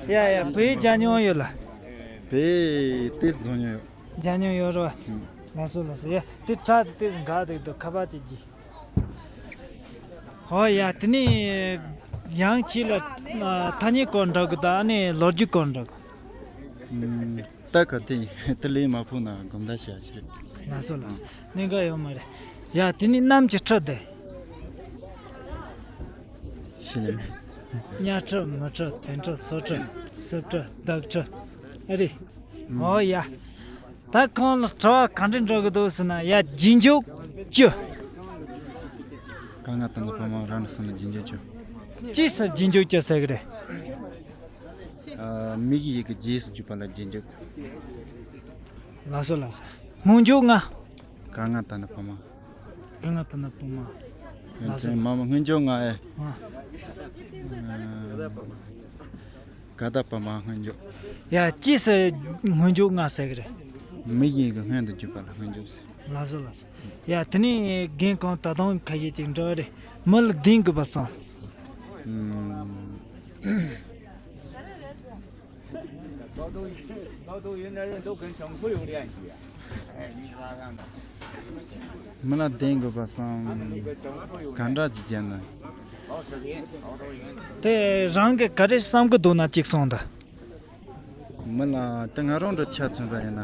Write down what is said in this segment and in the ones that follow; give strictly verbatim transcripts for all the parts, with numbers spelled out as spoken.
ཡ་ཡ། བོད་ཡིག་སྦྱང་མྱོང་ཡོད་ལ། བོད་ཡིག་ཏོག་ཙམ་སྦྱང་མྱོང་ཡོད། སྦྱང་མྱོང་ཡོད་རེད་བ། ལགས་སོ་ལགས་སོ། ཡ་དེ་དྲ་དེ་ཏོག་ཙམ་འགག་འདུག་འདུག་ཁ་པར་གྱི་རྗེས། ཧོ་ཡ། དེ་ནས་ཡང་ཁྱེད་ལ་ཨ་ཐ་སྙད་སྐོར་འདྲ་གི་དང་ཨ་ནི་ལོ་རྒྱུས་སྐོར་འདྲ་གི། ཨུམ། ད་ག་དེ་དེ་ལས་མ་ཕོག་ན་སྒོམ་ད་བྱ་ཞིག་རེད། ལགས་སོ་ལགས་སོ། གནད་འགག་ཡོད་མ་རེད། ཡ་དེ་ནས་གནམ་གྱི་ཁྲི་དེ། ཤི་ལེ་མེད། གཉའ་ཁྲི་མི་ཁྲི་དོན་ཁྲི་སོ་ཁྲི་སྲིབ་ཁྲི་བདག་ཁྲི་ཨེ་རེད། ཨོ་ཡ། ད་ཁོང་ལ་དྲི་བ་ག་འདྲ་འགྲོ་གི་འདུག་ཟེར་ན། ཡ་རྗེས་འཇུག་བཅུ། ག་ང་ད་ནི་བུ་མོ་རང་ལ་སོང་ན་རྗེས་འཇུག་བཅུ། ཅི་ཟེར་རྗེས་འཇུག་བཅུ་ཟེར་གི་རེད། ཨ། མིང་ཡིག་གི་རྗེས་སུ་འཇུག་པ་ལ་རྗེས་འཇུག། ལགས་སོ་ལགས་སོ། སྔོན་འཇུག་ལྔ། ག་ང་ད་ནི་བུ་མོ། ག་ང་ད་ནི་བུ་མོ། ལགས་སོ། མ་མ་སྔོན་འཇུག་ལྔ་ཨེ། ཨ། ག་ད་བུ་མོ་སྔོན་འཇུག། ཡ་ཅི་ཟེར་སྔོན་འཇུག་ལྔ་ཟེར་གི་རེད། མིང་ཡིག་གི་སྔོན་དུ་འཇུག་པ་ལ་སྔོན་འཇུག་ཟེར། ལགས་སོ་ལགས་སོ། ཡ་དེ་ནས་རྒན་ཁོང་ད་དུང་ཁ་ཤས་ཅིག་འདྲི་བ་རེད། མི་ལ་བདེན་དགོས་པ་སོང་། ཨུམ། མི་ལ་བདེན་དགོས་པ་སོང་། ག་འདྲ་ཅིག་བྱས་ན། དེ་རང་གི་ག་རེ་བསམ་གི་འདུག་ན་ཅིག་གསུངས་དང་། མི་ལ་ད་ང་རང་འདྲ་ཆ་མཚོན་པ་ཡིན་ན།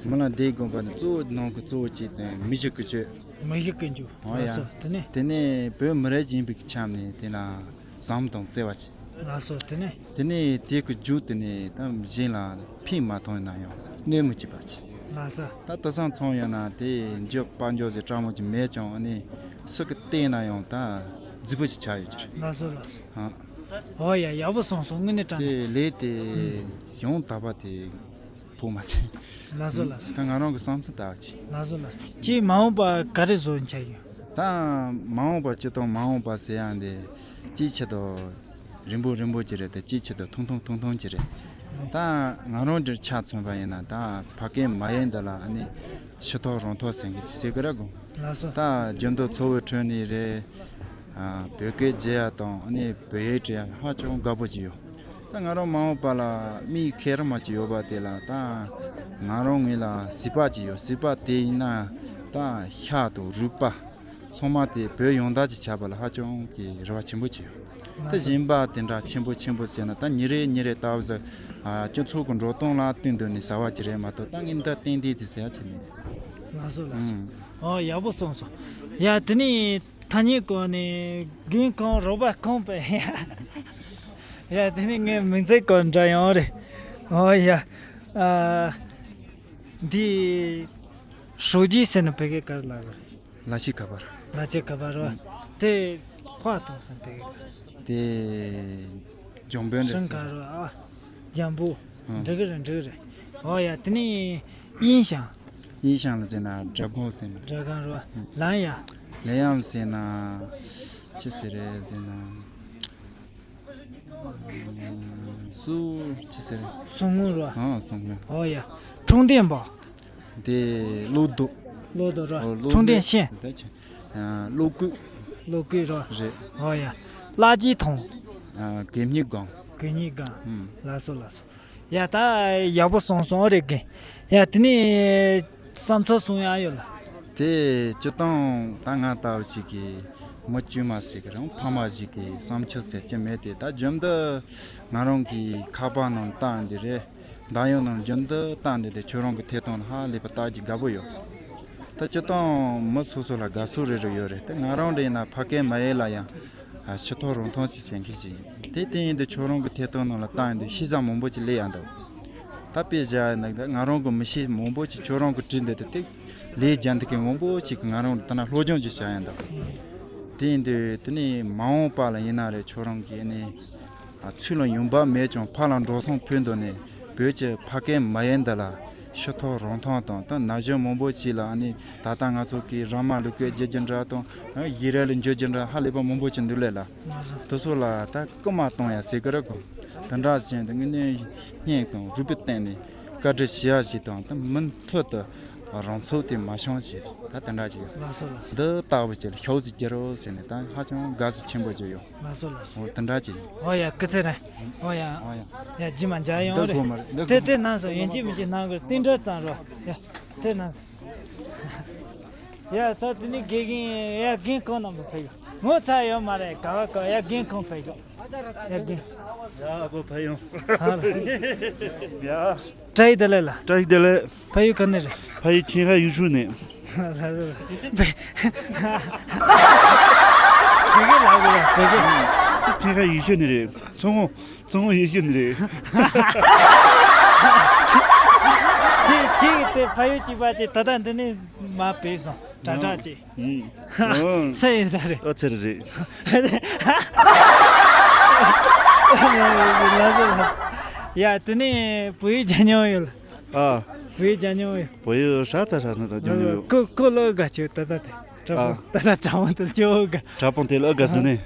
མི་ལ་བདེ་དགོངས་པ་ནི་གཙོ་བོ་ནང་གི་གཙོ་བོ་གཅིག་དེ་མི་ཞིག་གི་སྤྱོད། མི་ཞིག་གི་འཇུག་ཨོ་ཡ། ལགས་སོ། དེ་ནས། དེ་ནས་བོད་མི་རིགས་ཡིན་པའི་ཆ་ནས་དེ་ལ་བཟང་དང་བརྩེ་བ་ཆེ། ལགས་སོ། དེ་ནས། དེ་ནས་དེ་གི་རྒྱུ་དེ་ནས་ད་གཞན་ལ་ཕན་མ་ཐོགས་ན་ཡང་གནོད་མི་བྱེད་པ་ཆེ། ལགས་སོ། ད་དེང་སང་མཚོན་ཡོང་ན་དེ་འཇོག་པ་འཇོག་ཟེར་སྤྲང་མོ་ཅིག་མེད་ཀྱང་ཨ་ནི་སུ་གི་བལྟས་ན་ཡང་ད་རྫིག་པོ་ཅིག་ཆགས་ཡོད་ཀྱི་རེད། ལགས་སོ་ལགས་སོ། ཨ། ཨོ་ཡ། ཡག་པོ་གསུངས་སོང་། དངོས་གནས་དྲང་གནས། དེ་ལས་དེ་ཡང་དག་པ་དེ་ཕོག་མ་ཐེ། ལགས་སོ་ལགས་སོ། ད་ང་རང་གི་བསམ་ཚུལ་ལྟ་བ་ཅིག། ལགས་སོ་ལགས་སོ། ཁྱེད་མ་འོངས་པ་ག་རེ་བཟོ་འཆར་ཡོད། ད་མ་འོངས་པ་སྤྱིར་བཏང་མ་འོངས་པ་ཟེར་ཡང་དེ་ཅིའི་ཆེད་དུ་རིང་པོ་རིང་པོ་ཅིག་རེད་དེ། ཅིའི་ཆེད་དུ་ཐུང་ཐུང་ཐུང་ཐུང་ཅིག་རེད། ད་ང་རང་འདིར་ཆ་མཚོན་པ་ཡིན་ན་ད་ཕ་སྐད་མ་ཡིན་འདི་ལ་ཨ་ནི་ཕྱི་ཐོག་རང་ཐོག་ཟེར་མཁན་ཅིག་ཟེར་གི་རེད་གོ། ལགས་སོ། ད་རྒྱུན་དུ་འཚོ་བའི་ཁྲོད་ནས་རེད། ཨ། བོད་སྐད་བརྗེ་ཡ་དང་ཨ་ནི་བོད་ཡིག་བྲིས་ཡ་ཧ་ཅང་དགའ་པོ་ཅིག་ཡོད། ད་ང་རང་མ་འོངས་པ་ལ་མིའི་མཁལ་རིམ་ཅིག་ཡོད་པ་དེ་ལ་ད་ང་རང་ངོས་ལ་ཟིལ་པ་ཅིག་ཡོད། ཟིལ་པ་དེ་ཡིན་ན་ད་ཤ་དང་རུས་པ་ཚང་མ་དེ་བོད་ཡོངས་བསྡད་ཅིག་ཆགས་པ་ལ་ཧ་ཅང་གི་རེ་བ་ཆེན་པོ་ཅིག་ཡོད། ད་གཞན་པ་དེ་འདྲ་ཆེན་པོ་ཆེན་པོ་ཟེར་ན་ད་ཉིན་རེ་ཉིན་རེ་ལྟ་བུ་ཟེར། ཨ། སྤྱི་ཚོགས་ཀྱི་འགྲོ་སྟངས་ལ་བསྟུན་དུ་ནས་ཟ་བ་ཅིག་རེད་མ་གཏོགས་ད་ངས་འདི་ཏན་ཏན་དེ་ཟེར་ཡ་ཅིག་མེད། ལགས་སོ་ལགས་སོ། ཨང་། ཨོ་ཡག་པོ་གསུངས་སོང་། ཡ་དེ་ནས། ཐ་སྙད་སྐོར་ནས་རྒན་ཁོང་རོགས་པ་ཁོང་པས། ཡ་དེ་ནས་ངའི་མིང་ཚིག་སྐོར་འདྲ་ཡོང་རེད། ཨོ་ཡ། ཨ། འདི་ཧྲོ་རྗེ་ཟེར་ན་བོད་སྐད་ག་རེ་ལབ་རེད། ལ་ཤི་ཁ་པར། ལ་ཤི་ཁ་པར་རོ། ཨང་། དེ་ཧྭ་ཏོང་ཟེར་ན་བོད་སྐད་ག་རེ། དེ་འཇམ་དཔོན་རེད་ཤིང་ཟེར། ཁ་རོ། ཨ། འཇམ་པོ། ཨང་། འགྲིག་གི་རེད། འགྲིག་གི་རེད། ཨོ་ཡ་དེ་ནས་དབྱིན་ཞང་། དབྱིན་ཞང་ལ་ཟེར་ན་ཌ་གོང་ཟེར་ན། ཌ་གོང་རོ། ལན་ཡ། ལན་ཡམ་ཟེར་ན། ཅི་ཟེར་རེད་ཟེར་ན། སུ་ཅི་ཟེར་རེད། སུན་ངུན་རོ། ཨང་། སུན་ངུན། ཨོ་ཡ། འཁྲུངས་ལྡན་པ། དེ་ཀླུ་རྡོ། ཀླུ་རྡོ་རོ། ཨོ། ཀླུ་འཁྲུངས་ལྡན་རྡོ་ཤན། དེ་ཆེ། ཨ། ཀླུ་སྐུད། ཀླུ་སྐུད་རོ། རེད། ཨོ་ཡ། ལྷ་རྗེ་ཐང་། ཨ། གད་སྙིགས་སྒང་། གད་སྙིགས་སྒང་། ཨུམ། ལགས་སོ་ལགས་སོ། ཡ་ད་ཡག་པོ་སོང་སོང་རེད་གི། ཡ་དེ་ནས་བསམ་ཚུལ་གསུང་ཡག་ཡོད་ལ། དེ་སྤྱིར་བཏང་ད་ང་ལྟ་བུ་ཞིག་གིས་མི་དཀྱུས་མ་ཞིག་གི་རང་ཕ་མ་ཞིག་གི་བསམ་འཆར་ཟེར་གྱི་མེད་དེ། ད་རྒྱུན་དུ་ང་རང་གི་ཁ་པར་ནང་བཏང་འདི་རེད། འདང་ཡོང་ནང་རྒྱུན་དུ་བཏང་འདི་དེ་ཁྱོད་རང་གི་ཐད་གཏོང་ལ་ཧ་ལས་པ་ལྟ་རྒྱུ་དགའ་པོ་ཡོད། ད་སྤྱིར་བཏང་མི་སོ་སོ་ལ་དགའ་ཕྱོགས་རེ་རེ་ཡོད་རེད། དེ་ང་རང་འདྲ་ཡིན་ན་ཕ་སྐད་མ་ཡིན་ལ་ཡང་། ཨ། ཕྱི་ཐོག་རང་ཐོག་ཅིག་ཟེར་མཁན་ཞིག་ཡིན། དེ་དེ་ཡིན་དུས་ཁྱོད་རང་གི་ཐད་གཏོང་ནང་ལ་བཏང་ཡིན་དུས་ཤེས་བྱ་མང་པོ་ཅིག་སླེབས་ཡག་འདུག་ད་དཔེ་བཞག་ཡིན་ན་ད་ང་རང་གི་མི་ཤེས་མང་པོ་ཅིག་ཁྱོད་རང་གི་བྲིས་འདི་དེ་དེ་ལས་རྒྱ་འདི་གི་མང་པོ་ཅིག་གི་ང་རང་ལ་ད་ན་སློབ་སྦྱོང་ཅིག་བྱ་ཡིན་འདུག་དེ་ཡིན་དུས་དེ་ནས་མ་འོངས་པ་ལ་ཡིན་ན་རེད། ཁྱོད་རང་གི་ཨ་ནི། ཨ། ཚུར་ལ་ཡོང་འབབ་མེད་ཀྱང་ཕར་ལ་འགྲོ་སོང་ཕུལ་འདོད་ནས་བོད་ཀྱི་ཕ་སྐད་མ་ཡིན་འདི་ལ་ཕྱི་ཐོག་རང་ཐོག་དང་ད་ན་གཞོན་མང་པོ་ཅིག་ལ་ཨ་ནི་ད་ལྟ་ང་ཚོ་གི་ར་མ་ལུག་སྐད་རྒྱག་རྒྱུ་འདྲ་དང་ཡི་རལ་ལ་འཇུ་རྒྱུ་འདྲ་ཧ་ལས་པ་མང་པོ་ཅིག་འདུག་ལས་ལ། དེ་ཚོ་ལ་ད་སྐུལ་མ་གཏོང་ཡ་ཟེར་གི་རེད་གོ། དེ་འདྲ་བྱས་ཏེ་དངོས་གནས་སྙིང་དང་རུས་པའི་གཏིང་ནས་བཀའ་དྲིན་ཞུ་ཡ་ཞིག་དང་ད་མུ་མཐུད་དུ་ རང་ཚུགས་དེ་མ་བྱུང་ཞེས་ད་དེ་འདྲ་ཅིག་ཡོད། ལགས་སོ་ལགས་སོ། འདི་ལྟ་བུ་ཅིག་ལ་ཤོག་ཟིག་བསྒྱུར་རོགས་ཟེར་ནས་ད་ཧ་ཅང་དགའ་བསུ་ཆེན་པོ་ཅིག་ཡོད། ལགས་སོ་ལགས་སོ། འོ་དེ་འདྲ་ཅིག་ཡིན། འོ་ཡ་སྐུ་ཚེ་རིང་། འོ་ཡ། འོ་ཡ། ཡ་རྗེས་མ་མཇལ་ཡོང་། འདི་རེད། དགོས་མ་རེད། འདི་དེ་དགོས་མ་དེ་རེད། གནང་སོང་། ཡིན་གཅིག་མིན་གཅིག་གནང་དགོས། རྟེན་འབྲེལ་བཏང་རོགས། ཡ་དེ་གནང་སོང་། ཡ་ད་དེ་ནི་དགེ་རྒན་ཡ་རྒན་གང་རྣམ་པ་ཕེབས་ཡོད། ངོ་ཚ་ཡོད་མ་རེད། ག་བ་ག་ཡ་རྒན་གང་ཕེབས་ཡོད། ཡ་རྒན། ཡ་ཨ་ཁུ་ཕ་ཡུང་། ཧ་ལ། ཡ། བཀྲ་ཤིས་བདེ་ལེགས་ལགས། བཀྲ་ཤིས་བདེ་ལེགས། ཕ་ཡུལ་ག་ནས་རེད། ཕ་ཡུལ་ཆིང་ཧྭ་ཡུལ་ཤུལ་ནས། ལགས་སོ། བོད་སྐད་ལབ་དགོས་ལ་བོད་སྐད། ཆིང་ཧྭ་ཡུལ་ཤུལ་ནས་རེད། མཚོ་སྔོན། མཚོ་སྔོན་ཡུལ་ཤུལ་ནས་རེད། ཁྱེད་ཁྱེད་ཀྱི་དེ་ཕ་ཡུལ་གཅིག་པ་ཅིག་ད་ལྟ་འདི་ནས་མར་བུད་སོང་། དྲག་དྲག་ཅིག་ཨུམ། ཨུམ། སུ་ཡིན་ས་རེད། ཨ་ཚེ་རེད་རེད། ལགས་སོ་ལགས་སོ། ཡ་དེ་ནས་བོད་ཡིག་སྦྱང་མྱོང་ཡོད་ལ། ཨ། བོད་ཡིག་སྦྱང་མྱོང་ཡོད། བོད་ཡིག་ཧྲ་ཏ་ཧྲ་ན་ད་སྦྱང་མྱོང་ཡོད། ཁོ་ཁོ་ལ་དགའ་ཆེ་ད་ད་དེ་དྲ་ཨ། དཔུང་ད་ད་དྲ་དཔུང་དེ་ཅོ་དགའ། དྲ་དཔུང་དེ་ལ་དགའ་འདུག་ནས།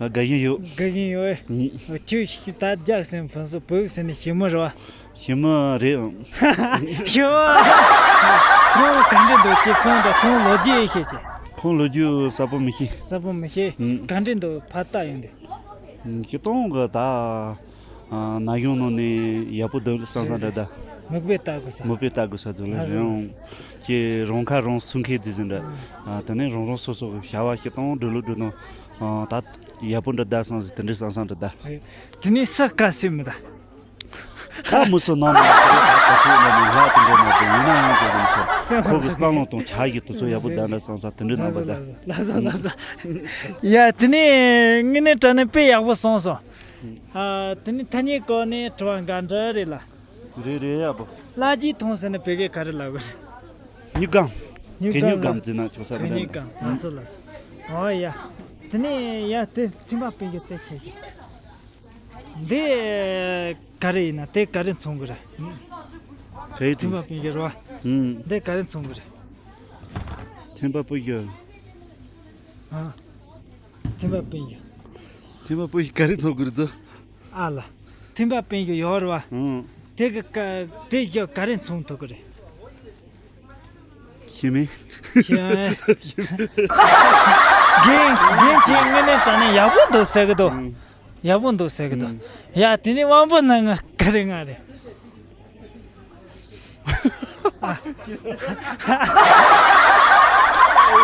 ཨ། དགའ་བཞིན་ཡོད། དགའ་བཞིན་ཡོད། ཨུམ། ཁྱོད་ཤི་ད་རྒྱག་སེམས་ཕུན་སུམ་བོད་ཟེར་ནས་ཞི་མོ་རེད་བ། ཞི་མོ་རེད་ཨང་། ཞི་མོ། ཁོང་ག་འདྲ་འདུག་ཅིག་གསུངས་དང་། ཁོང་ལོ་རྒྱུས་ཤེས་ཀྱི། ཁོང་ལོ་རྒྱུས་གསལ་པོ་མི་ཤེས། གསལ་པོ་མི་ཤེས། ཨུམ། ག་འདྲ་འདུག་ཕར་ལྟ་ཡོང་དུས། ཨུམ། སྤྱིར་བཏང་གི་ད། ཨ། ན་གཞོན་ནང་ནས་ཡག་པོ་འདུག་བསམ་བསམ་རེད་ད། མིག་དཔེ་ལྟ་དགོས་ས། མིག་དཔེ་ལྟ་དགོས་ས་འདུག་ལ། ལགས་སོ། རང་གི་རང་ཁ་རང་སྲུང་མཁན་ཟེར་ཟིན་འདྲ། ཨ། དེ་ནས་རང་རང་སོ་སོ་གི་བྱ་བ་སྤྱིར་བཏང་འགྲོ་ལུགས་འགྲོ་སྟངས། ཨ། ད་ཡག་པོ་འདྲ་ད་བསམ་ཟིན་དེ་འདྲ་བསམ་བསམ་འདྲ་ད། དེ་ནས་ས་དགའ་སེམས་མི་ད། ད་མི་སུ་ནང་མི་སུ་ད་ད་ཁྱོད་ནང་མི་ལྷ་དེ་འདྲ་མ་དེ་ཡིན་ན་ཡང་དེ་མི་སུ་ཁོ་གི་བསམ་བློ་དང་ཆ་ཡི་དེ་ཚོ་ཡག་པོ་ད་འདྲ་བསམ་ས་དེ་འདྲ་རྣམ་པ་ད། ལགས་སོ་ལགས་སོ། ཡ་དེ་ནས་དངོས་གནས་དྲང་གནས་དཔེ་ཡག་པོ་གསུངས་སོང་། ཨ། དེ་ནི་ཐ་སྙད་སྐོར་ནས་དྲི་བ་འགའ་འདྲི་རེད་ལ། རེད་རེད་ཡག་པོ། ལྷ་རྗེས་མཐོང་ཟེར་ན་བོད་སྐད་ག་རེ་ལབ་དགོས་རེད། སྨྱུག་སྒམ། སྨྱུག་གད་སྨྱུག་སྒམ་ཟེར་ན་ཆོག་ས་རེད། གད་སྨྱུག་སྒམ། ལགས་སོ་ལགས་སོ། ཨོ་ཡ། དེ་ནས་ཡ་དེ་མཐུན་པ་སྤུན་གྱི་དེ་ཆེ་ཆེ། འདི་ག་རེ་ཡིན་ན་དེ་ག་རེ་མཚོན་གི་རེད། ག་ཡི་དེ། མཐུན་པ་སྤུན་གྱི་རེད་བ། ཨུམ། འདི་ག་རེ་མཚོན་གི་རེད། མཐུན་པ་སྤུན་གྱི། ཨ། མཐུན་པ་སྤུན་གྱི། མཐུན་པ་སྤུན་གྱི་ག་རེ་མཚོན་གི་རེད་དོ། ཨ་ལ། མཐུན་པ་སྤུན་གྱི་ཡོད་རེད་བ། ཨུམ། དེ་གི་ཀ་དེ་གི་ག་རེ་མཚོན་ཐུབ་གི་རེད། ཤི་མེད། ཤི་མེད། རྒན་རྒན་ཁྱེད་དངོས་གནས་དྲང་གནས་ཡག་པོ་འདུག་ཟེར་གི་འདུག་ཨུམ། ཡག་པོ་འདུག་ཟེར་གི་འདུག་ཨུམ། ཡ་དེ་ནས་དབང་པོ་ནང་ང་ག་རེ་ང་རེད། ཨ།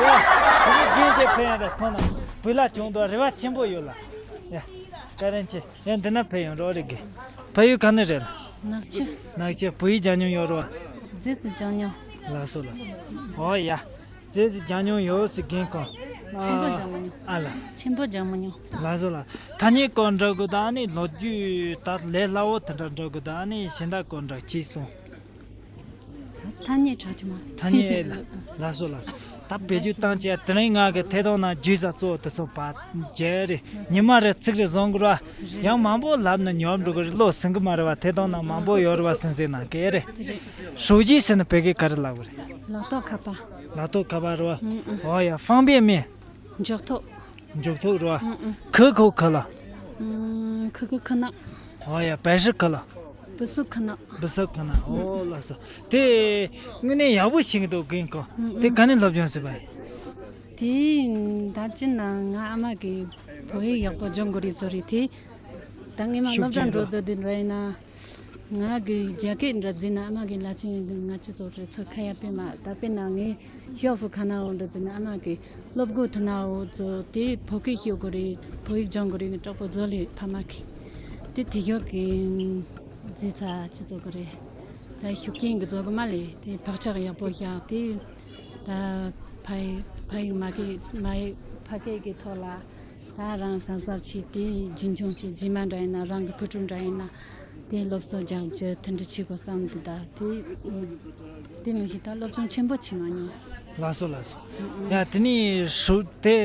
ཡ། དེ་ནས་རྒན་ཁྱེད་ཕན་ཡ་ད་ཐོན་ན་བུ་ལ་བྱུང་འདུག་རེ་བ་ཆེན་པོ་ཡོད་ལ། ཡ། བཀའ་དྲིན་ཆེ། ཡང་འདི་ན་ཕེབས་ཡོང་རོགས་རེད་དགེ། ཕ་ཡུལ་ག་ནས་རེད། ནག་ཆུ། ནག་ཆུ། བོད་ཡིག་སྦྱང་མྱོང་ཡོད་རེད་བ། རྗེས་སུ་སྦྱང་མྱོང་། ལགས་སོ་ལགས་སོ། ཨོ་ཡ། རྗེས་སུ་སྦྱང་མྱོང་ཡོད་ཟེར་རྒན་ཁོང་། ཆེན་པོ་སྦྱང་མ་མྱོང་། ཨ་ལ། ཆེན་པོ་སྦྱང་མ་མྱོང་། ལགས་སོ་ལགས། ཐ་སྙད་སྐོར་འདྲི་དགོས་ད་ནི་ལོ་རྒྱུས་ད་ལས་སླ་བོ་དེ་འདྲ་འདྲི་དགོས་ད་ནི་གཞན་དག་སྐོར་འདྲི་གཅིག་གསུངས། ཐ་སྙད་གྲགས་ཀྱི་མ། ཐ་སྙད་ལ། ལགས་སོ་ལགས་སོ། ད་བེད་སྤྱོད་བཏང་བྱས་དེ་རིང་ང་གི་ཐད་གཏོང་ནང་བརྒྱུད་ས་གཙོ་བོ་དེ་ཚོ་ཕར་མཇལ་རེད། ཉི་མ་རེ་ཚིག་རེ་བཟུང་དགོས་ར། ཡང་མང་པོ་ལབ་ན་ཉོབ་འགྲོ་གི་རེད། བློ་ཟིན་གི་མ་རེད་བ། ཐད་གཏོང་ནང་མང་པོ་ཡོད་རེད་བ། སེམས་སེམས་ནང་གི་རེད། ཧྲུའུ་ཅི་ཟེར་ན་བོད་སྐད་ག་རེ་ལབ་དགོས་རེད། ལག་ཐོགས་ཁ་པར། ལག་ཐོགས་ཁ་པར་རེད་བ། ཨོ་ཡ། 方便面། འཇོག་ཐོགས། འཇོག་ཐོགས་རེད་བ། ཁུ་ཁུ་ཁུ་ལ། ཁུ་ཁུ་ཁུ་ནག་ཨོ་ཡ། 白石 ཁུ་ལ། 不是 ཁུ་ནག 不是 ཁུ་ནག་ཨོ་ལགས་སོ། དེ་དངོས་གནས་ཡག་པོ་ཤེས་ཀྱི་འདུག་རྒན་ཁོང་། དེ་ག་ནས་སློབ་སྦྱོང་བྱས་པ་ཡིན། དེ་ད་ཅི་ན་ང་ཨ་མ་གིས་བོད་ཡིག་ཡག་པོ་སྦྱོང་དགོས་རེད་ཚོ་རེད་དེ། ད་ངས་མ་སློབ་གྲྭ་འགྲོ་སྡོད་དུས་འདྲ་ཡིན་ན། ང་གི་རྒྱ་སྐད་འདྲ་བརྫིས་ན་ཨ་མ་གི་ལ་ཆུང་ཡིན་ང་ཅི་ཚོ་རེད་ཚོ་ཁ་ཡ་པེ་མ་ད་པེ་ན་ངའི་ཤོག་ཧྥུ་ཁ་ན་འོ་འདྲ་བརྫིས་ན་ཨ་མ་གི་སློབ་གོ་ཐ་ན་འོ་ཚོ་དེ་བོད་སྐད་ཤོད་གོ་རེད་བོད་ཡིག་སྦྱོང་གོ་རེད་ངའི་གྲོགས་པོ་ཚོ་ལས་ཕ་མ་གི་དེ་དེ་ཤོག་གི་བརྫིས་ཚ་ཅི་ཚོ་གོ་རེད་ད་ཤུགས་རྐྱེན་གི་ཚོ་གི་མ་ལས་དེ་བག་ཆགས་ཡག་པོ་བཞག་དེ་ད་ཕ་ཡིག་ཕ་ཡིག་མ་གི་མ་ཡིག་ཕ་སྐད་གི་ཐོག་ལ། ད་རང་གཟབ་གཟབ་བྱས་ཏེ་རྒྱུན་འཁྱོངས་བྱས་རྗེས་མ་འདྲ་ཡིན་ན་རང་གི་བུ་ཕྲུག་འདྲ་ཡིན་ན་དེ་སློབ་གསོ་རྒྱག་རྒྱུ་དེ་འདྲ་བྱེད་དགོས་བསམ་འདུག་ད་དེ་དེ་མི་ཤེས་ད་སློབ་སྦྱོང་ཆེན་པོ་བྱས་མ་མྱོང་། ལགས་སོ་ལགས་སོ། ཡ་དེ་ནས་ཧྲུའུ་དེ་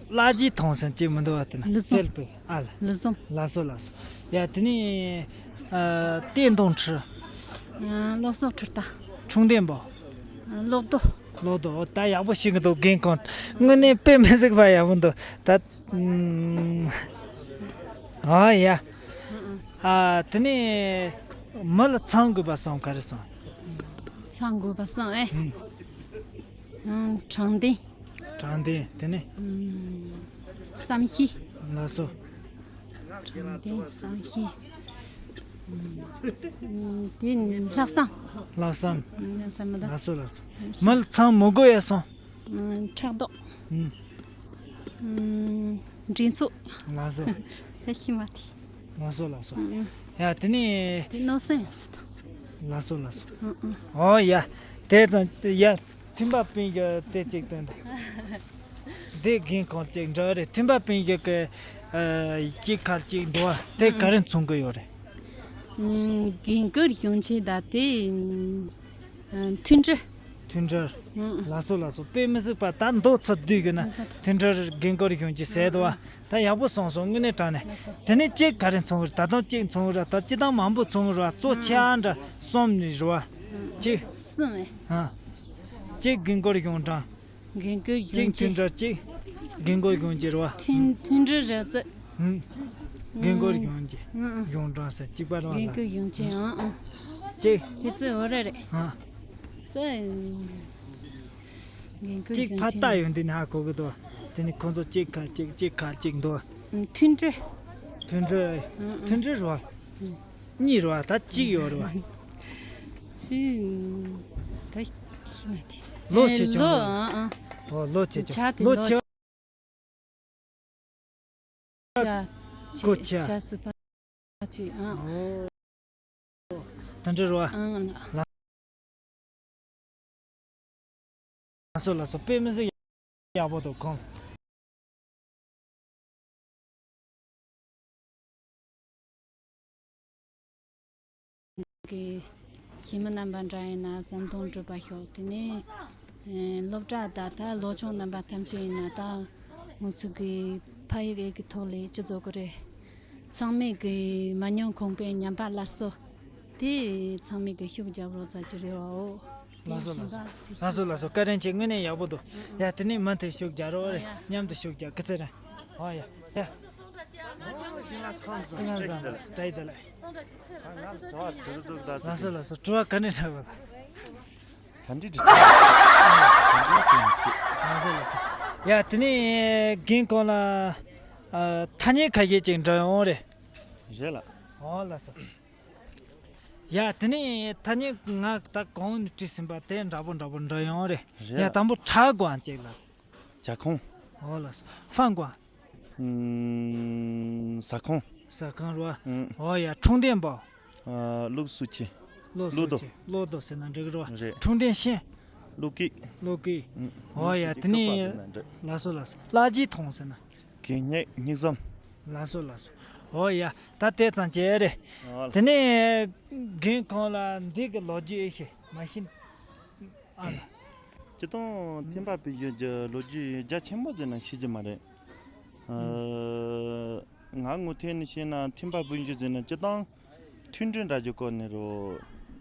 བླ་རྗེས་མཐོང་ཟེར་ཅིག་མི་འདུག་བ་དེ་ན་ལུས་ཟུངས་དེ་ལ་བུ་ཨ་ལ། ལུས་ཟུངས། ལགས་སོ་ལགས་སོ། ཡ་དེ་ནས་ཨ་བསྟན་དོང་ཁྲི། ཨ་བློ་བཟང་ཁྲི་ལྟ། འཁྲུངས་ལྡན་པོ། ཨ་གློག་རྡོ། ལོ་དོ་ད་ཡག་པོ་ཞིག་གི་འདུག་རྒན་ཁོང་དངོས་གནས་དཔེ་མི་སྲིད་པ་ཡག་པོ་འདུག་ད་ཨ་ཡ། ཨ་དེ་ནས་མི་ལ་ཚང་དགོས་པ་སོང་ག་རེ་སོང་། ཚང་དགོས་པ་སང་ཨེ། ཨུམ། ཨང་། དྲང་བདེན། དྲང་བདེན། དེ་ནས། ཨུམ། བསམ་ཤེས། ལགས་སོ། དྲང་བདེན། བསམ་ཤེས། ཨུམ། དེ་ནས་ལྷག་བསམ། ལྷག་བསམ། ཨུམ། ལྷག་བསམ་མི་འདུག་ལགས་སོ། ལགས་སོ། མི་ལ་ཚང་མི་དགོས་ཡ་སོང་། ཨུམ། ཕྲག་དོག་ཨུམ། ཨུམ། འགྲན་ཚོགས། ལགས་སོ། ད་ཤི་མ་ཐི། ལགས་སོ། ལགས་སོ། ཨུམ། ཡ། དེ་ནས། དེ་མནོ་བསམ་ཡོད་ས་དང་། ལགས་སོ། ལགས་སོ། ཨུམ། ཨུམ། ཨོ་ཡ། དེ་ཙང་ཡ། མཐུན་པ་སྤུན་བཞི་དེ་གཅིག་སྟོན་དང་། འདི་རྒན་ཁོང་གཅིག་འདྲ་རེད། མཐུན་པ་སྤུན་བཞི་གི། ཨ། གཅིག་ཁར་གཅིག་འདུག་བ། དེ་ག་རེ་མཚོན་གི་ཡོད་རེད། ཨུམ། རྒན་བཀུར་གཞོན་ཆེ་དང་དེ། ཨ། མཐུན་སྒྲིལ། མཐུན་སྒྲིལ། ཨུམ། ལགས་སོ། ལགས་སོ། དཔེ་མི་སྲིད་པ། ད་མདོ་ཚུར་བསྡུས་ཡོད་ན། ལགས་སོ། མཐུན་སྒྲིལ། རྒན་བཀུར་གཞོན་སྐྱེས་ཟེར་འདུག་བ། ད་ཡག་པོ་གསུངས་སོང་། དངོས་གནས་དྲང་གནས། ལགས་སོ། དེ་ནས་གཅིག་ག་རེ་མཚོན་གི་རེད། ད་དུང་གཅིག་མཚོན་གི་རེད། ད་སྤྱིར་བཏང་མང་པོ་མཚོན་གི་རེད་བ། གཙོ་ཆེ་བ་འདྲ་གསུམ་རེད་བ། གཅིག་གསུམ་རེད། ཨ། གཅིག་རྒན་བཀུར་གཞུང་དྲང་། རྒན་བཀུར་གཞོན་སྐྱེས། གཅིག་མཐུན་སྒྲིལ། གཅིག་རྒན་བཀུར་གཞོན་སྐྱེས་རེད་བ། མཐུན། མཐུན་སྒྲིལ་རེད་ཙེ། ཧུམ། རྒན་བཀུར་གཞོན་སྐྱེས། ཨང་། གཞུང་དྲང་ཟེར་གཅིག་པ་རེད་བ། རྒན་བཀུར་གཞོན་སྐྱེས། ཨང་། ཨང་། གཅིག་དེ་ཚོ་འོ་རེད་རེད། ཨང་། ཙེ། རྒན་བཀུར་གཅིག་གཞོན་ཕ་སྐྱེས། ལྟ་ཡོང་དུས་ནི་ཧ་གོ་གི་འདུག་དེ་ནི་ཁོང་ཚོ་གཅིག་ཁ་གཅིག་གཅིག་ཁ་གཅིག་འདུག་མཐུན་སྒྲིལ། མཐུན་སྒྲིལ། ཨང་། ཨང་། མཐུན་སྒྲིལ་རེད་བ། ཨང་། གཉིས་རེད་བ། ད་གཅིག་ཡོད་རེད་བ། ཅི། ད་ཤི་མ་དེ། ལོ་ཆེ་ཆུང་། ལོ། ཨང་། ཨང་། ཨོ། ལོ་ཆེ་ཆུང་། ཆ་དེ་ལོ་ལོ་ཆེ། ཆ་ཆེ། སྐོར་ཆ། ཆ་སི་པ། ཆེ། ཨང་། ཨོ། ད་འདྲ་རེད་བ། ཨང་། ལགས་སོ། ལགས་སོ། དཔེ་མི་སྲིད་ཡག་པོ་འདུག་ཁོང་གི་གཞིས་མི་རྣམ་པ་འདྲ་ཡིན་ན་བསམ་དོན་འགྲུབ་པ་ཤོག་དེ་ནས། ཨེ། སློབ་གྲྭ་དང་ད་སློབ་ཆུང་རྣམ་པ་ཐམས་ཅད་ཡིན་ན་ད་ང་ཚོ་གི་ཕ་ཡུལ་གྱི་ཐོག་ལ་སྤྱི་ཚོགས་ཀྱི་རེད། ཚང་མས་གི་མ་ཉམས་གོང་འཕེལ་ཉམས་པ་སླར་གསོ་དེ་ཚང་མས་གི་ཤུགས་རྒྱབ་རོགས་བྱ་རྒྱུ་རེད་བའོ། ལགས་སོ། ལགས་སོ། ལགས་སོ། ལགས་སོ། བཀའ་དྲིན་ཆེ། དངོས་གནས་ཡག་པོ་འདུག་ཡ། དེ་ནས་མུ་མཐུད་ཤུགས་རྒྱག་རོགས་རེད། མཉམ་དུ་ཤུགས་རྒྱག་སྐུ་ཚེ་རིང་། ཨོ་ཡ། ཡ། ཁོང་ཚོ་བཀྲ་ཤིས་བདེ་ལེགས། ལགས་སོ། ལགས་སོ། དྲི་བ་ག་འདྲ་འདྲ་བ་དང་། ག་འདྲ་འདྲ། ག་འདྲ་འདྲ་ཆེ། ལགས་སོ། ལགས་སོ། ཡ། དེ་ནས་རྒན་ཁོང་ལ། ཨ། ཐ་སྙད་ཁ་ཤས་ཅིག་འདྲི་ཡོང་རེད། རེད་ལགས། ཨོ། ལགས་སོ། ཡ། དེ་ནས་ཐ་སྙད་ང་ད་གོང་ནས་དྲིས་ཟིན་པ་དེ་འདྲ་པོ་འདྲ་པོ་འདྲི་ཡོང་རེད། རེད་ཡ། ལགས། དང་པོ་བྲག་སྒང་ཅིག་ལ། བྱ་ཁུང་། ཨོ། ལགས་སོ། ཧྥང་ཀོང་། ཨུམ། ཟ་ཁང་། ཟ་ཁང་རེད་བ། ཨུམ། ཨོ་ཡ། ཁྲུང་ཐེན་པའོ། ཨ། ལུག་སུ་ཆེ། ལུག་སུ་ཆེ། ལུག་རྡོ་ཟེར་ན་འགྲིག་རེད་བ། རེད། ཁྲུང་ཐེན་ཤན། ལུག་སྐད། ལུག་སྐད། ཨུམ། ཨོ་ཡ། ལུག་སུ་ཆེ། དེ་ནས། ལུག་པ་ཟེར་ན་འགྲིག་ལགས་སོ། ལགས་སོ། གླ་རྒྱག་ཐོང་ཟེར་ན། གད་སྙིགས་གཉིས་འཛོམས། ལགས་སོ། ལགས་སོ། ཨོ་ཡ། ད་དེ་ཙམ་བྱས་རེད། ཨ། དེ་ནས་རྒན་ཁོང་ལ་འདི་གི་ལོ་རྒྱུས་ཨེ་ཤེས་མ་ཤེས། ཨ་ལ། སྤྱིར་བཏང་ཐེམ་པ་སྤུན་བཞི་གི་ལོ་རྒྱུས་རྒྱ་ཆེན་པོ་ཟེར་ན་ཤེས་ཀྱི་མ་རེད། ཨ། ང་ངོ་ཐད་ནས་བཤད་ན་ཐེམ་པ་སྤུན་བཞི་ཟེར་ན་སྤྱིར་བཏང་མཐུན་སྒྲིལ་འདྲ་གི་སྐོར་ནས་རོ་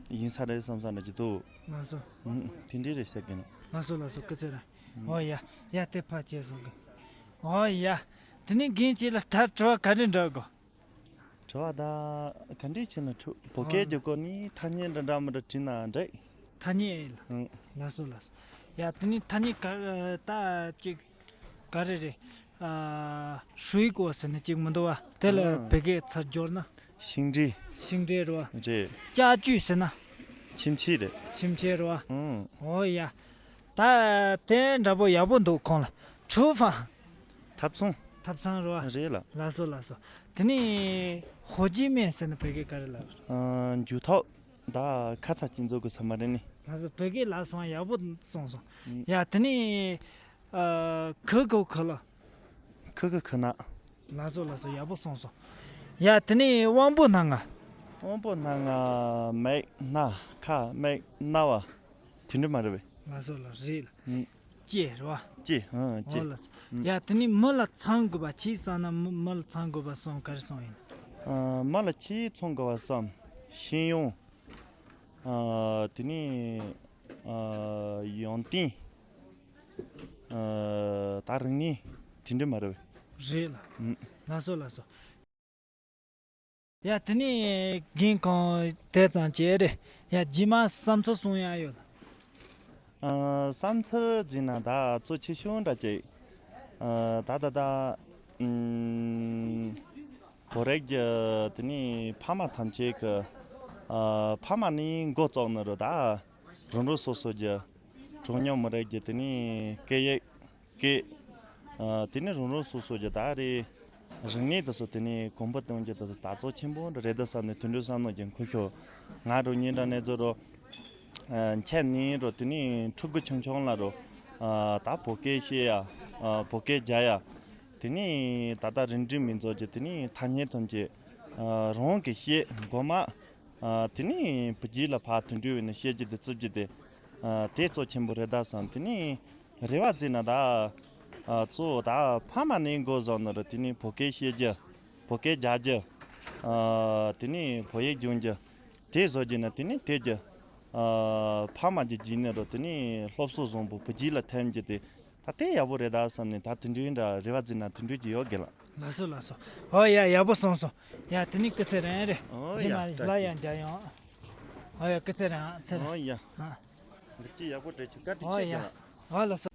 ཡིན་ས་རེད་བསམ་ས་འདྲ་གི་འདུག་ལགས་སོ། ཨུམ། དེ་འདྲ་རེད་ཟེར་གི་ན། ལགས་སོ། ལགས་སོ། སྐུ་ཚེ་རིང་། ཨོ་ཡ། ཡ། དེ་ཕར་བྱས་སོང་གི། ཨོ་ཡ། དེ་ནས་རྒན་ཁྱེད་ལ་ད་དྲི་བ་ག་རེ་འདྲི་དགོས། དྲི་བ་ད་ག་འདྲ་བྱས་ན་འཕྲོད། བོད་སྐད་ཀྱི་སྐོར་ནས་ཐ་སྙད་འདྲ་འདྲ་མི་འདྲ་དྲིས་ན་འགྲིག་ཐ་སྙད་ལ། ཨང་། ལགས་སོ། ལགས་སོ། ཡ། དེ་ནས་ཐ་སྙད་ག་ད་ཅིག་ག་རེ་རེད། ཨ།水果ཟེར་ན་ཅིག་མི་འདུག་བ། དེ་ལ། ཨང་། བོད་སྐད་ཚུར་སྦྱོར་ན། ཤིང་འབྲས། ཤིང་འབྲས་རེད་བ། རེད། ལྕགས་ཀྱུ་ཟེར་ན། ཁྱིམ་ཆས་རེད། ཁྱིམ་ཆས་རེད་བ། ཨང་། ཨོ་ཡ། ད་དེ་འདྲ་པོ་ཡག་པོ་འདུག་ཁོང་ལ། 厨房། ཐབ་ཚང་། ཐབ་ཚང་རེད་བ། རེད་ལགས། ལགས་སོ། ལགས་སོ། དེ་ནས་火鸡面ཟེར་ན་བོད་སྐད་ག་རེ་ལབ། ཨ། འགྱུར་ཐོག་ད་ཁ་ཚ་ཅིག་འཛུགས་དགོས་ས་མ་རེད་ནི། ལགས་སོ། བོད་སྐད་ལ་སོང་ཡག་པོ་སོང་སོང་། ཨུམ། ཡ། དེ་ནས། ཨ། 可口可乐། 可口可乐། ལགས་སོ། ལགས་སོ། ཡག་པོ་སོང་སོང་། ཡ། དེ་ནས་དབང་པོ་སྣ་ལྔ། དབང་པོ་སྣ་ལྔ་མིག་སྣ་ཁ་སྨད་རྣ་བ། དེ་འདྲ་མ་རེད་པས། ལགས་སོ། ལགས། རེད་ལ། ཨུམ། ལྕེ་རེད་བ། ལྕེ། ཨང་། ལྕེ། ཨོ། ལགས་སོ། ཨུམ། ཡ། དེ་ནས་མི་ལ་ཚང་དགོས་པ། ཁྱེད་བསམ་ན་མི་མི་ལ་ཚང་དགོས་པ་སོང་ག་རེ་སོང་ཡིན། ཨ། མི་ལ་ཁྱེད་ཚང་དགོས་པ་སོང་། ཤེས་ཡོན། ཨ། དེ་ནས། ཨ། ཡོན་ཏན། ཨ། ད་རིག་གནས་དེ་འདྲ་མ་རེད་པས། རེད་ལ། ཨུམ། ལགས་སོ། ལགས་སོ། ཡ། དེ་ནས་རྒན་ཁོང་དེ་ཙམ་བྱས་རེད། ཡ། རྗེས་མ་བསམ་ཚུལ་གསུང་ཡ་ཡོད་ལ། ཨ། བསམ་ཚུལ་བརྗོད་ན་ད་གཙོ་ཆེ་ཤོས་འདྲ་ཅིག་ཨ། ད་ད་ད་ཨུམ། བོད་རིགས་ཀྱི་དེ་ནས་ཕ་མ་ཐམས་ཅད་ཀྱི་ཨ། ཕ་མ་ནས་འགོ་བཙུགས་ནས་རུ་ད་རང་རང་སོ་སོ་གྱི་གྲངས་ཉུང་མི་རིགས་ཀྱི་དེ་ནས་སྐད་ཡིག་སྐད། ཨ། དེ་ནས་རང་རང་སོ་སོ་གྱི་ད་རེས་རིག་གནས་དེ་ཚོ་དེ་ནས་གོང་འཕེལ་གཏོང་རྒྱུ་དེ་ཚོ་ད་གཙོ་ཆེན་པོ་འདྲ་རེད་ད་བསམ་ནས་དེ་འདྲའི་བསམ་བློ་ཅིག་འཁོར་ཤོག་ང་རང་ཉིད་འདྲ་ནས་ཚོ་རུ། ཨ། འཁྱམས་ནས་རུ་དེ་ནས་ཕྲུ་གུ་ཆུང་ཆུང་ལ་རུ། ཨ། ད་བོད་སྐད་བཤད་ཡ། ཨ། བོད་སྐད་རྒྱག་ཡ། དེ་ནས་ད་ལྟ་རིགས་འདྲ་མི་འཛོམས་ཀྱི་དེ་ནས་ཐ་སྙད་ཐམས་ཅད། ཨ། རང་གིས་བཤད་མགོ་མ། ཨ། དེ་ནས་བུ་རྒྱུད་ལ་ཕར་དུད་འགྲོ་བས་ནས་བཤད་རྒྱུ་དེ་རྩིབ་རྒྱུ་དེ། ཨ། དེ་གཙོ་ཆེན་པོ་རེད་ད་བསམ། དེ་ནས་རེ་བ་བརྩིས་ན་ད། ཨ། གཙོ་བོ་ད་ཕ་མ་ནས་འགོ་བཟུང་ནས་རུ་དེ་ནས་བོད་སྐད་བཤད་རྒྱུ། བོད་སྐད་རྒྱག་རྒྱུ། ཨ། དེ་ནས་བོད་ཡིག་སྦྱོང་རྒྱུ། དེ་བཟོ་རྒྱུ་ན་དེ་ནས་དེ་རྒྱུ། ཨ། ཕ་མ་གྱི་རྗེས་ནས་རུ་དེ་ནས་སློབ་གསོ་བཟང་པོ་བུ་རྒྱུད་ལ་ཐེབས་རྒྱུ་དེ། ད་དེ་ཡག་པོ་རེད་ད་བསམ་ནས་ད་དེ་འདྲའི་འདྲ་རེ་བ་བརྩིས་ན་དེ་འདྲའི་ཅིག་ཡོད་དགེ་ལགས། ལགས་སོ་ལགས་སོ། ཨོ་ཡ། ཡག་པོ་གསུངས་སོང་། ཡ། དེ་ནི་སྐུ་ཚེ་རིང་རེད། ཨོ་རྗེས་ཡ། མ་ད་ལ་ཡང་མཇལ་ཡོང་། ཨོ་ཡ། སྐུ་ཚེ་རིང་ཚེ་རིང་། ཨོ་ཡ། ཨ། འདི་ཅི་ཡག་པོ་བྲིས་བྱུང་། བཀའ་དྲིན་ཨོ་ཆེ་ཡ། དགེ་ལགས། ཨོ་ལགས་སོ།